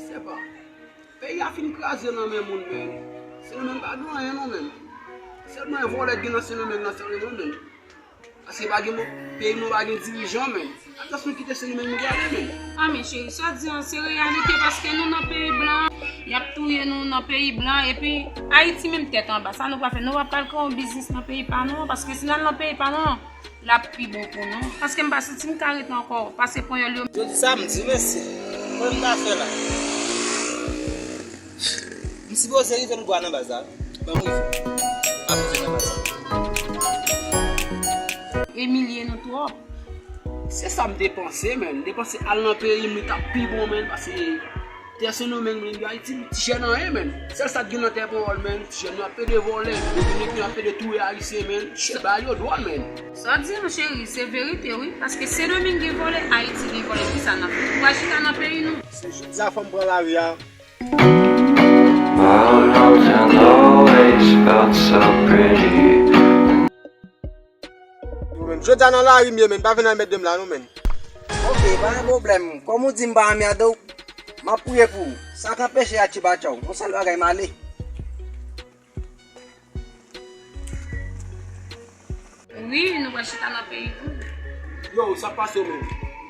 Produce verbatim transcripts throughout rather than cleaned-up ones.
Sepa. Peyi a fin kraze nan men moun, menn. Sendomeng pa gen anyen non, menn. Sèlman yon vòlè ki gen nan Sendomeng nan, Sendomeng, menn. Paske pa gen moun, peyi nou pa gen dirijan, menn. Atansyon, kite Sendomeng nou gade, menn. Ah, men cheri, sa w di an se reyalite, paske nou nan peyi blan, y ap touye nou nan peyi blan, epi Ayiti menm tèt anba. Sa nou pral fè? Nou pa pral kreye yon biznis nan peyi pa nou an, paske si n al nan peyi pa nou an, l ap pi bon pou nou. Paske m pa santi m ka ret ankò. Pase panyòl yo. Jodi sa, m di mesye, mwen m ta fè la. M sipoze rive nan bwa nan baz la. Ban m rive. M ap rive nan baz la. Imilye nou twòp. Se sa m te panse, menn. M te panse al nan peyi m, li t ap pi bon, menn, paske tè Sendomeng, menn, Ayiti, ti jèn anyen, menn. Sèl sa k gen nan tè pawòl, menn, ti jèn yo ap pede vòlè, Dominik yo ap pede touye Ayisyen, menn. Shit, bagay yo dwòl, menn. Sa w di an, cheri, se verite, wi. Paske Sendomeng gen vòlè, Ayiti gen vòlè. Kisa n ap fè? Nou pral chita nan peyi nou. Se jodi a fò m pran lari a. Our love and always felt so pretty. Yo menm, jodi a nan lari m ye, menn, pa vin anmède m la non, menn. Ok, pa gen pwoblèm. Kòm ou di m pa anmède w, m ap priye pou ou. Sa k anpeche a, Chiba Chow. Yon sèl bagay, m ale. Wi, nou pral chita nan peyi nou. Yo, sa pase menm?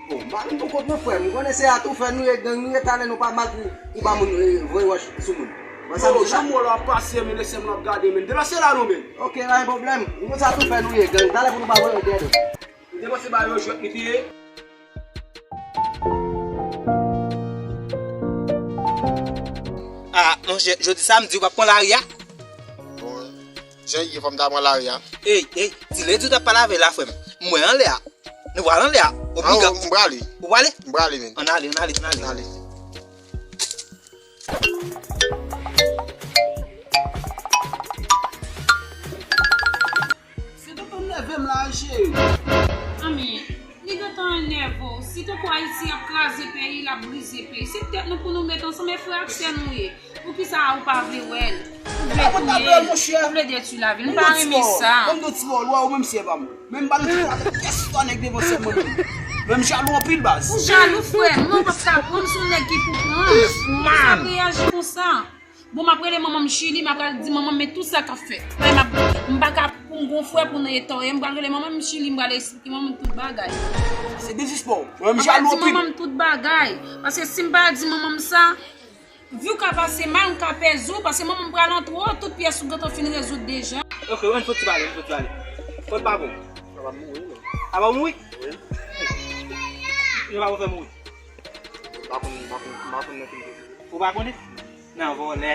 Bon, m pa menm pou kont mwen, frè m. M konnen se atoufe nou ye, gang nou ye, talè nou pa mal pou, pou ba moun, eh, voye wòch sou moun. Mwen sa m di sa. Yo, jan mwen la pase, men lese m ap gade, men. Deplase la non, men. Ok, pa gen pwoblèm. Nou konn se atoufe nou ye, gang. Talè pou nou pa voye dèyè nou. Deplase ba yo jwèt li te ye. Ah, monchè, jodi samdi, w ap pran lari a? Bon, jan ye, fò m ta pran lari a. Ey, ey, ti ledi w t ap pale avè l la, frè m. M wè anlè a. Nou pral anlè a. Obliga. Ah, m prale. Ou prale? M prale, men. Ann ale, ann ale, ann ale. Ann ale. Se tonton nève m la, cheri. Anmye, li gentan enève w. Si tankou Ayiti ap kraze peyi, l ap brize peyi. Se tèt nou pou nou met ansanm, e frè ak sè nou ye. Poukisa ou pa vle wè l? Ou vle touye l? Ou vle detwi lavi l? M pa renmen sa. Ban m de ti bòl, ou wè ou menm sè pa m. Men m pa nan ti bòl avèk pyès twa nèg devan sè mwen menm. Men m jalou anpil, baz. Ou jalou, frè m. Non, w p ap ka pran m sou nèg ki pou pran m. Poukisa w ap reyaji konsa? Bon, m ap rele manman m Chili, m ap pral di manman m, men tout sa k ap fèt. Frè m ap, m pa ka pou m gon frè pou nan eta w ye, m pral rele manman m Chili, m pral eksplike manman m tout bagay. Se dezespwa w. Mwen, m jalou anpil. M ap pral di manman m tout bagay. Paske si m pa di manman m sa, vi w ka pase mal, m ka pèdi w, paske manman m pral antre w, tout pyès ou gentan fin rezoud deja. Ok, ann fè ti pale, ann fè ti pale. Kòd pa bon. Sa va mouri, non. A va mouri? Wi. Yo pa pou fè mouri. M pa konn, m pa konn, m pa konn nan ki. Ou pa konnen? Nan vòlè.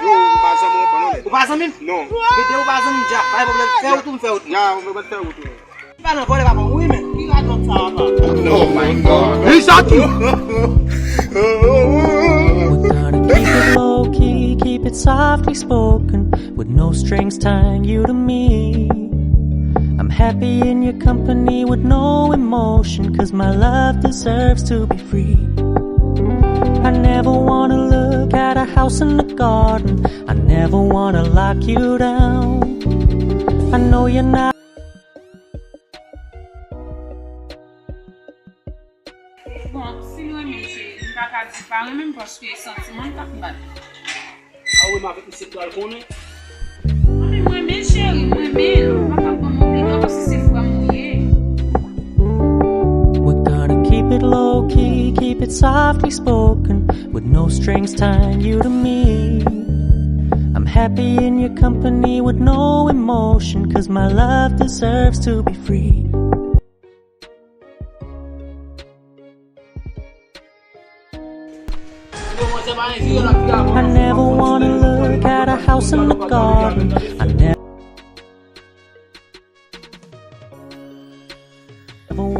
Yo, ou pa zanmi mwen, non, men. Ou pa zanmi m? Non. Gede, ou pa zanmi m, dja. Pa gen pwoblèm. Fè wout ou, m fè wout mwen. Ya, ou mèt fè wout ou. Pa nan vòlè, pa konn. Wi, men. Ki radòt sa, papa? Oh my God. Li sòti. We're gonna keep it low key, keep it softly spoken, with no strings tying you to me. I'm happy in your company with no emotion, 'cause my love deserves to be free. I never wanna look at a house in the garden. I never wanna lock you down. I know you're not. Bon, si m renmen l, cheri, m pa ka di pa renmen m paske santiman l t ap bat. A wi, m avèk misye pral konnen. Anben, m renmen l, cheri, m renmen l. M pa ka pran m obliga paske se frè m ou ye. We're gonna keep it low key, keep it softly spoken, with no strings tying you to me. I'm happy in your company with no emotion, 'cause my love deserves to be free. I never wanna look at a house in the garden. I never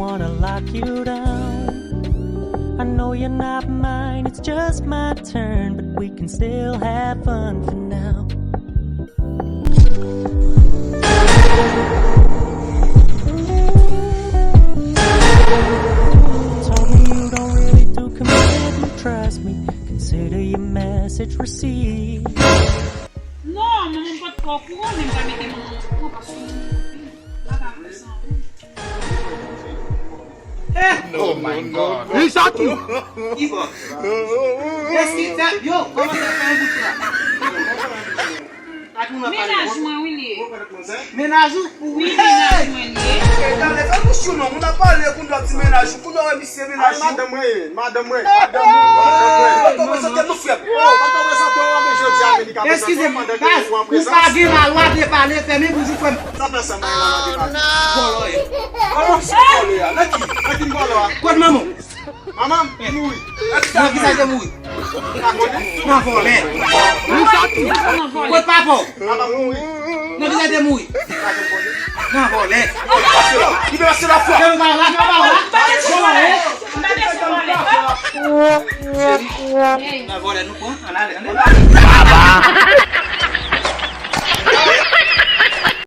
wanna lock you down. I know you're not mine, it's just my turn, but we can still have fun for now. Told me you don't really do commitment, trust me, consider your message received. Non, manman m pa t ko okouran, men m pa mete manman m okouran paske m pa ka fè sa. Oh my God. Li sòti. Ki bò? Èske fè, yo, kòman sa fè yon bout la? Ak moun nan pale. Mennaj mwen, wi, li ye. Mennaj ou? Wi, mennaj mwen, li ye. Hey! Talè, fè nou chou non, moun ap pale, kounye a di mennaj ou, kounye a wè misye mennaj ou. Madanm mwen ye, madanm mwen, madanm mwen, madanm mwen. Ou pa prezante nou, frè m. Ou pa prezante w, w ap jodi a, men li ka prezante w pandan ke ou an prezans. Eskize m, baz, ou pa gen lalwa de pale, fèmen bouch ou, frè m. Sa fè sa, mwen, lalwa de pale. Vòlò ye. Vòlò, se vòlò a. Nan ki? Nan ki vòlò a? Kot manman w? Manman m mouri. Nan kisa l te mouri? Nan vòlè. Kot papa w? Papa m mouri. Nan kisa l te mouri? Nan vòlè. Libération la foi. Nan vòlè. Nan vòlè, nou pran. Ann ale, ann ale.